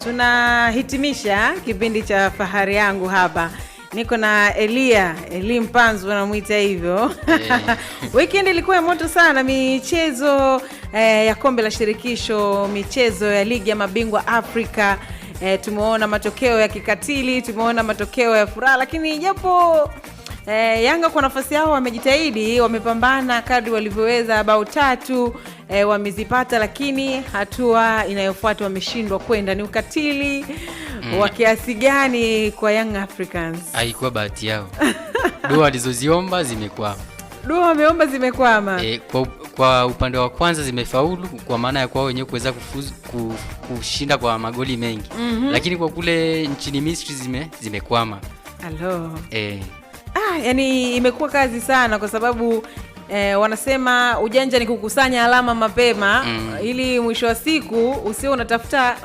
Tunahitimisha kipindi cha Fahari Yangu hapa. Niko na Elia, Eli Mpanzu wanamwita hivyo. Weekend ilikuwa ya moto sana, michezo ya kombe la shirikisho, michezo ya ligi ya mabingwa Afrika. Tumeona matokeo ya kikatili, tumeona matokeo ya furaha, lakini japo Yanga kwa nafasi yao wamejitahidi, wamepambana kadri walivyoweza, bao 3 wamezipata, lakini hatua inayofuata wameshindwa kwenda. Ni ukatili wa kiasi gani kwa Young Africans? Haikuwa bahati yao. Dua walizoziomba zimekwama. Dua wameomba zimekwama. Kwa upande wa kwanza zimefaulu kwa maana ya kwao wenyewe kuweza kushinda kwa magoli mengi. Lakini kwa kule nchini Misri zimekwama. Alo. Yani imekuwa kazi sana kwa sababu wanasema ujanja ni kukusanya alama mapema ili mwisho wa siku usio unatafuta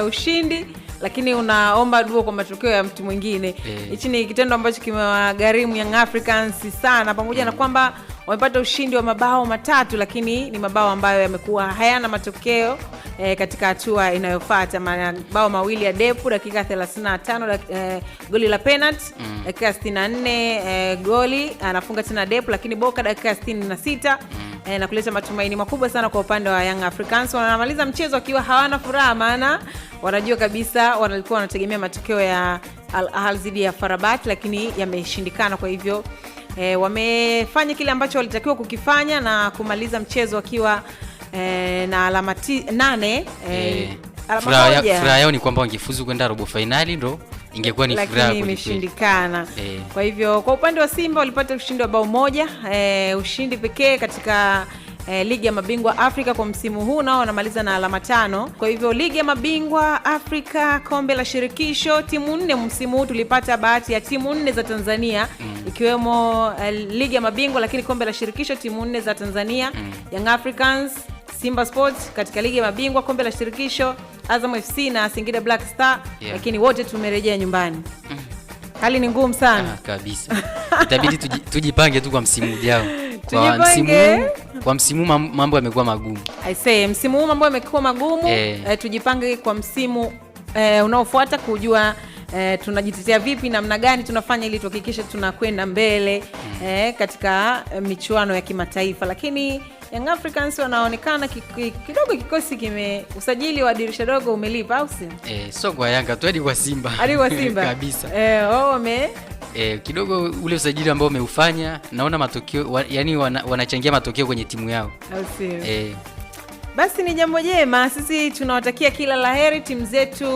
ushindi lakini unaomba dua kwa matokeo ya mtu mwingine. Hichi ni kitendo ambacho kimewagharimu Young Africans sana, pamoja na kwamba wamepata ushindi wa mabao 3, lakini ni mabao ambayo yamekuwa hayana matokeo katika hatua inayofuata. Mabao 2 ya Depu dakika 35, goli la penalty dakika 64, goli anafunga tena Depu, lakini Boka dakika 66 na kuleta matumaini makubwa sana kwa upande wa Young Africans. Wanamaliza mchezo wakiwa hawana furaha, maana wanajua kabisa walikuwa wanategemea matokeo ya Al Ahly dhidi ya FAR Rabat, lakini yameshindikana. Kwa hivyo wamefanya kile ambacho walitakiwa kukifanya na kumaliza mchezo wakiwa na alama 8. Alama moja. Furaha yao ni kwamba wangefuzu kwenda robo finali, ndo ingekuwa ni furaha lakini kweli. Imeshindikana. Kwa hivyo kwa upande wa Simba walipata ushindi wa bao 1, ushindi pekee katika ligi ya mabingwa Afrika kwa msimu huu, nao wanamaliza na alama 5. Kwa hivyo ligi ya mabingwa Afrika, kombe la shirikisho, timu 4 msimu huu tulipata bahati ya timu 4 za Tanzania ikiwemo ligi ya mabingwa, lakini kombe la shirikisho timu 4 za Tanzania, Young Africans, Simba Sports katika ligi ya mabingwa, kombe la shirikisho, Azam FC na Singida Black Star, lakini wote tumerejea nyumbani. Hali ni ngumu sana. Kabisa. Itabidi tujipange tu kwa msimu ujao. Tujipange. Kwa msimu mambo yamekuwa magumu. I say msimu huu mambo yamekuwa magumu. Tujipange kwa msimu unaofuata kujua tunajitetea vipi, namna gani tunafanya ili tuhakikishe tunakwenda mbele katika michuano ya kimataifa. Lakini Young Africans wanaonekana kidogo kikosi kime usajili wa dirisha dogo umelipa, au sio? Sio kwa Yanga tu, hadi kwa Simba. Hadi kwa Simba. Kabisa. Wao wame Kidogo ule usajili ambao umeufanya, naona matokeo, yani wanachangia matokeo kwenye timu yao. Au sio? Basi ni jambo jema, sisi tunawatakia kila laheri timu zetu.